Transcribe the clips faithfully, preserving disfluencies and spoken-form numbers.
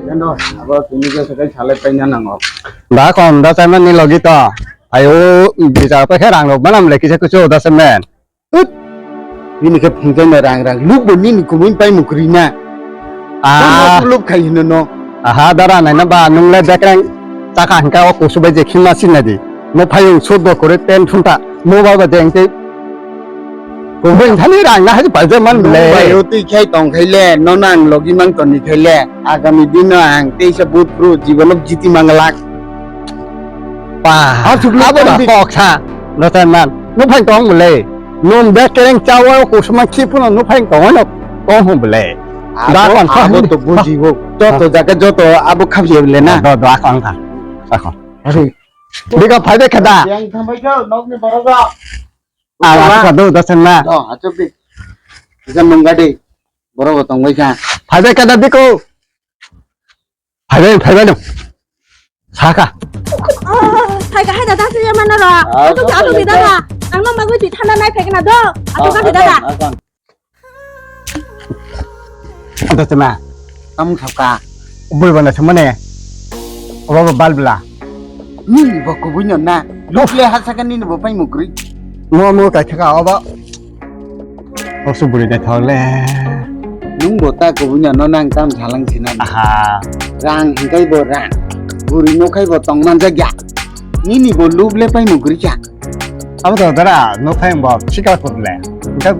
Eno, abo tini khe sakai salai paina nango. Da kon da chairman ni logi to. Ayo, bichar pa khe rang rok manam le kisa kuchu da chairman. Ut. Bini khe phunukjak na rang rang. Luk bo nini kumui pai mukri na. Ah. Luk khai hino no. Aha, dara nai na ba nung le bekreng chaka hingka o kusu bai je khima sinadi. No phayung sut bo kore ten thunta. Mo ba ba jeng te. Kubui thani rang na hai pai je man le. Bai o twi khai tong khai le. No nang logi mang toni khai le. Agami din no ang teisa but pro jibono jiti manglak. Pa, asuk abo da kok sa, no tan man, no phain tong mole, no bek kereng chawa ko suma khipuno no phain tong no, tong hum bole. Da kon sa abo to buji bo, joto jaga joto abo khabje bole na. Do do akon ka, akon. Ari, diga phai de kada. Yang thambai ka, nok ni boroga. Ala ka do da sen na. Do, achuk di. Bisa mengga di, boroga tong bai ka. Phai de kada diko. Phaibai, phaibai no. Saka. Phaiga hai dada, se mana ro. Ato ka ato dada. Ang no magwi di thanda nai phai kana do. Ato ka dada. Ato tena. Tam khapka. Bui bana semane. Oba bal bla. Nini bo kubui no na. Lukle ha saka nini bo pai mukri. Mo mo kai thaka oba. Osu buri naithok le. Nung bo ta kubui no nang tam salang sina. Aha. Rang hingkai bo rang. Buri no khai bo tong man jak ya. Nini bo lub le pai mukri cha. Abo to dara no khai bo sikar kut le. Hingkai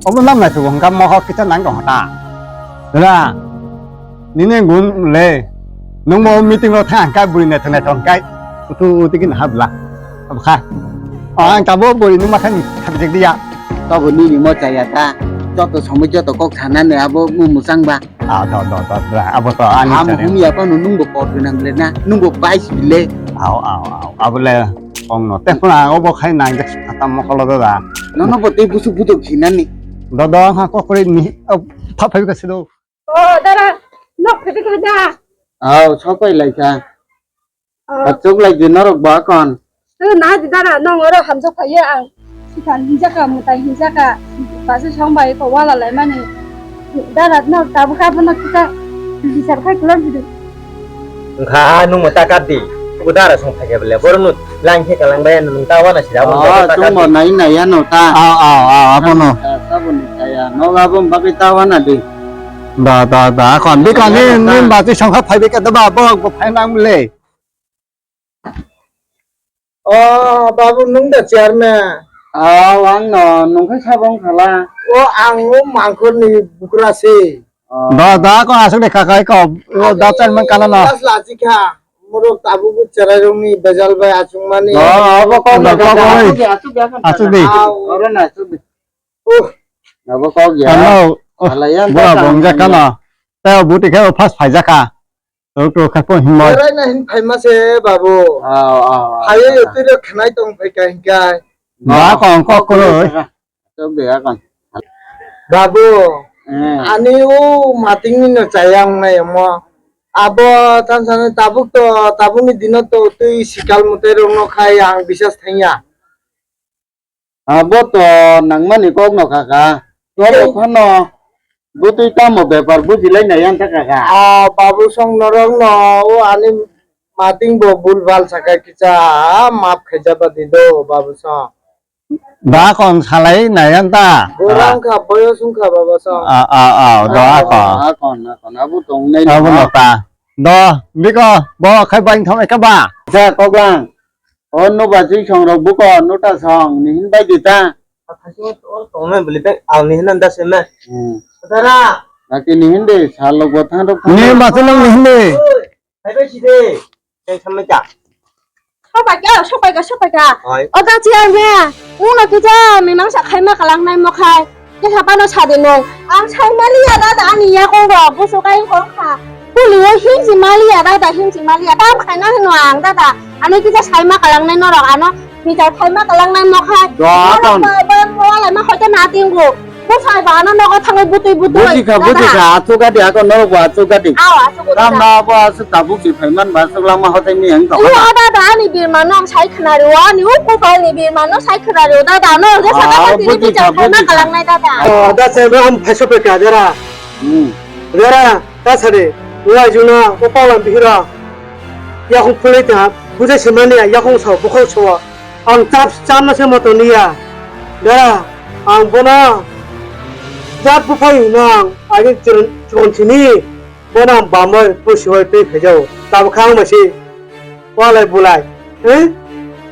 obo nam naithok hingka mohor kita nang dong ta. Dara. Nini gun le, nung mo meeting ro thang kai buri naithok naithok kai, utu uti kin habla, abkha. Ah, ang tabo buri nung makhani khabijak dia. Tabo nini mo chaya ta, joto somoi joto kok sanani abo mu musang ba. Ah, do do do do, abo to ani. Ham hum ya pa nung bo kor gnang le na, nung bo bais bile. Au au au, abo le ong no. Te phuna obo khai nang jak khatam mokolo da. Nono bo te busu budok hinani. Do do ha kokori ni, thap phai ka sido. O, dara, nok phai phai da. Aw, sopai lai kha. O. Achuk lai di norok ba kon. O, na di dara, nong oro hamjak phai ang. Sikha hinjaka, mutai hinjaka. Basi song bai ko wala lai mani. Dara, nok tabu ka bono kita. Bichar khai kulam hidu. Wngkha, ah, nwng mo ta kap di. Bo dara song phai khe bele. Borok no lang khe kalang bai, nwng ta wana sida. Oh, ta kap di. Nai nai ano ta. Aw, aw, aw, abono. Saboni kaya. Noga bom bagwi ta wana di. Da, da, da, kon, bikon, ni, ni bati songkha phaibai khe da ba, borok bo phai nang le. O, babu, nwng da chairman? Aw, ang no, nwng khe sabo wng khala. O, ang o Mangkhor ni bukra se. O. Da, da, kon aswk de kha kai ko, o, da chairman kana no. Last last kha, morok tabuk bo cherai rok ni bejal bai achung mani. O, abo kok no, kok no, oi. Aswk de, aswk de, aswk de. Aw. Oro na, aswk de. Uh. Abo kok ya. Kano, oh, halai ya, bura bong ja kano. Tei buti khe o first phai ja kha. Tok tok kha po himma. Berai na hin phai ma se babu. Aw, aw, aw. Phai ye twi ro khnai tong phai ka hin kai. Ba kong kok koro. Tok de ya kong. Babu. Eh. Ani o mating ni no chayang na yamo. Abo tan san tabuk to, tabuk ni dino to twi sikal mutai rok no khai ang bisas thangya. Abo to nangmani kok no kaka. Tei. Tobo phano bwtwi tamo bepar bujilai nai ang kha kaka. Ah, babu song norok no o ani mating bo bul bal saka kisa, ah, map khaija ba di do babu song. Da kon salai nai ang ta. Borang kha boyos wng kha baba song. Ah, ah, ah, do akon. Akon, akon, abo tong nai. Abo no ta. Do, biko, bo khai bai thong ka ba. Ja koklang. O no ba jing song rok buko, no ta song, ni hin bai di ta. Thaising o tongnai bwlwi bag, ang ni hinna da se me. Hmm. Tara. Laki ni hin de, sal rok bo thang rok thang. Ni ba se nang ni hin de. Oi, hai bai si de. Tei samai cha. Sopai ka, sopai ka, sopai ka. Oi. O da chi ang ya. Uno kija, mi mang sa khai ma kalang nai mo khai. Kesa pano sadi nung. Ang sai maliya dada ani yakung rok, busu kaiyung kong kha. Puli o himsi maliya dada, himsi maliya. Tam khaina hino ang dada. Ano kisa sai ma kalang nai norok ano. Bichar khai ma kalang nai mo khai. Norok ba, ba, mo lai ma hoite na tingu. Bo sai ba ano nogo thangwi butui butui. Buji kha, buji kha. Achu gadi ako norok bo achu gadi. Aw, achu gadi. Tam ba bo achu tabuk si phaiman ba achu lama hoite ni ang to. Iya dada ani birma no ang sai khna rio, ani u kupai ni birma no sai khna rio dada no je sana pati ni bichar khai ma kalang nai dada. Oh, da se ba am phaiso pe ka dera. Hmm. Dera, ta sare. Wai juna o pala bihira. Yakung phulai ta, bujai se mani ya, yakung sao, bukhau sao. Ang chap, cham na se moto niya. Dara, ang bona. Jat buphai nang, agi chirun, chirun sini. Bona bamai, pusi wai tui phejao. Tabuk khang masi. Walai bulai. Eh?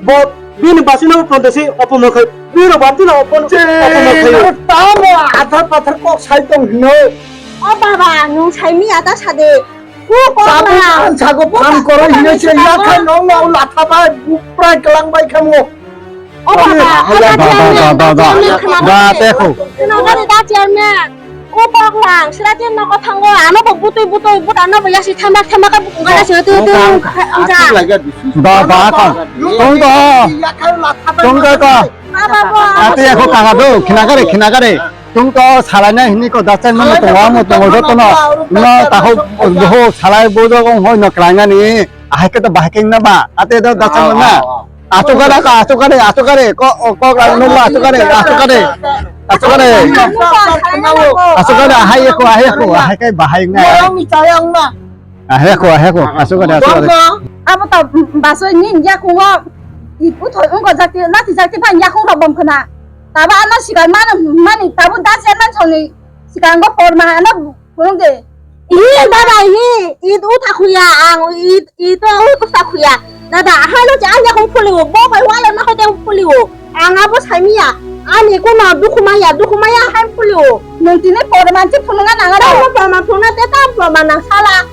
Bo, bini basino pon desi, opo mokhai. Biro bantino opo, opo mokhai. Tamo athar pathar kok sai tong hino. O baba, nung sai mi ata sade. Ku kok na. Tabuk ang sago phan koro hino se ya khai nong nong latha bai buprai kelang bai khamo. O baba, o baba, baba, baba, baba, baba, teko. Nogari da chairman. O boklang, sira tin nogo thango, ano bo butui butui, but ano bo yasi thamak thamak ka bukung gana sira tu tu. Ba, ba, ka. Tong to. Tong to to. Baba bo. Ate ako kaka do, khinakare, khinakare. Tong to, salai na hini ko, dasen mo tongo, mo tongo, joto no. No, taho, boho, salai bojo, hoi no, klai na ni. Ahai ke to, bahai ke na ba. Ate do, dasen mo na. Asukare ka, asukare, asukare, ko, ko, ka, nungba, asukare, asukare, asukare, asukare, ahai ko, ahai ko, ahai kai bahai ngai. Ahai ko, ahai ko, asukare, asukare. Abo to basoi ni ya kungo, ipu thoi ungo jakti, lati jakti ban ya kungo bom khna. Taba ano sikar mano, mani tabu das ya man soni, sikar go por ma ano Phunuk de. Hi, dada, hi, id uta khuya, ang id, id uta khuya. Dada, haino je ang yakung phuliwo, bo bai wala na hote phuliwo. Ang abo saimiya, ani kono dukhumaya, dukhumaya hai phuliwo. Nwng tini pore manchi phunukna nangara. Tamo pama phunukna te tam pama nang sala.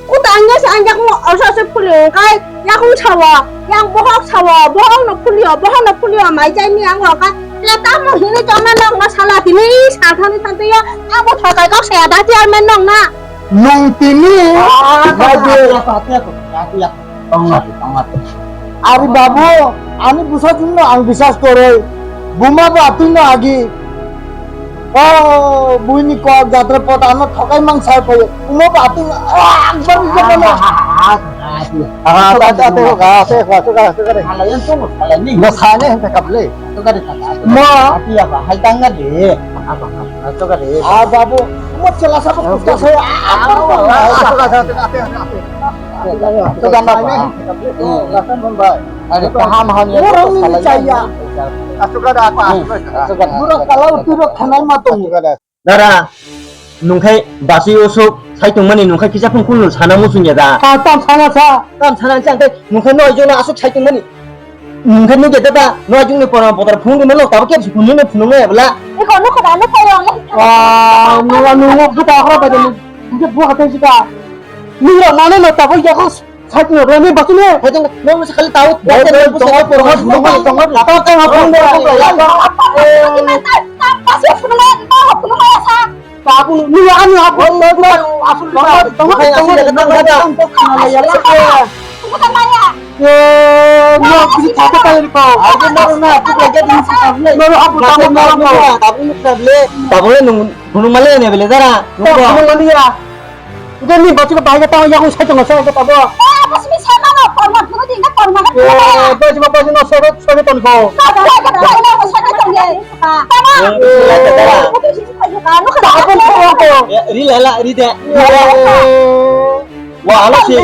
Uta ang yasa ang yakung oso oso phuliwo kai. Yakung sawa, yang bohok sawa, bohok no phuliyo, bohok no phuliyo, mai jai ni ang rok ka, ya tamo hini chona nok no sala tini salthani tante yo, abo thokai kok saya da chairman nok na. Nung tini, ah, babu. Ari babu, ani busa tini no ang bisas koroi, buma ba tini no agi. O buini kok jatra pot ano thokai mang sai phaio. Umo ba ating, ah, ekbar ekbar mano. Ah, ta, ta, ta, ta, ta, ta, ta, ta, ta. Halayan tong, halayan ni. Mo khane hente kable. To kare ta, ta. Mo. Ati apa? Hai tangga de. Apa? To kare. Ah, babu, mo chela sabo kuta saya. Ah, ah, ah, ah, ah, ah. To kare apa? Hmm. Are kaham ham ya. Mo rong ni chaya. Asukar apa? Hmm. Asukar. Mura kalau tu rok khanai ma tong. Dara, nungkhai basi usuk sai tongmani nungkhai kisa phung khulun sana muchung ya da. Ka tam sana sa. Tam sana chang kai nungkhai noi jona asuk sai tongmani. Nungkhai nungkhai da da noi jungni pora potar phung di mano tabuk kep phung ni phung ngai bla. Iko nukha da nukha yo. Ah, nungwa nungwa buta akhra ba de. Nungkhai buha kai sika. Nungwa nane no tabuk ya khos. Sakni rani basuni. Hai tong, nong sakali tahu. Hai tong, tong, tong, tong, tong, tong, tong, tong, tong, tong, tong. Tabu ni ani apa? Tong, tong, tong, tong, tong, tong, tong. Tabu ni tabu tabu ni. Tabu ni tabu ni. Tabu ni nung nung male ne bele dara. Tabu ni male ya. Udah ni baju ke bahaya tahu yang usah jangan saya ke tahu. Eh, apa sih saya mana korma dulu di nak korma. Eh, baju apa sih nak sore sore ton kau. Kau dah ada ada ada saya ke tanya. Tama. Tabu ni kau. Ya, ri lala, ri de. Wah, anak sih.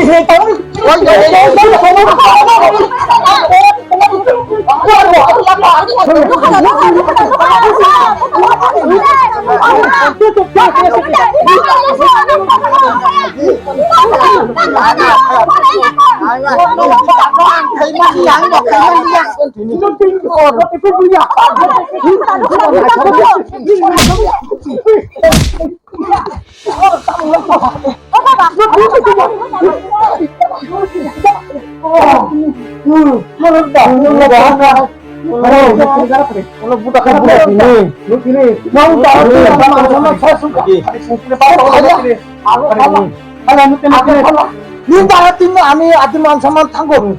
Ni bara tin no ami ati man saman thango.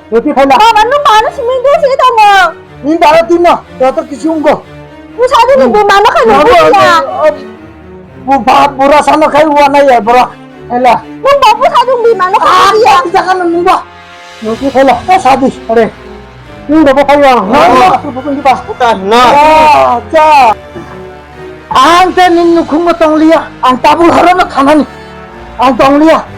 Roti khaila. Baba, nung mano simi do si tongo. Ni bara tin no, joto kisi wngkha. Nung sadi ni bumano khai nung bujiya. Bu ba bura sano khai wana ya bura. Khaila. Nung babu sadi bumano khai bujiya. Bisa kan nung ba. Roti khaila. Ta sadi. Are. Nung babu khai ya. Na, na. Bukan di ba. Bukan, na. Ah, cha. Ang te nini nukhungo tongliya, ang tabuk horono khanani. Ang tong liya.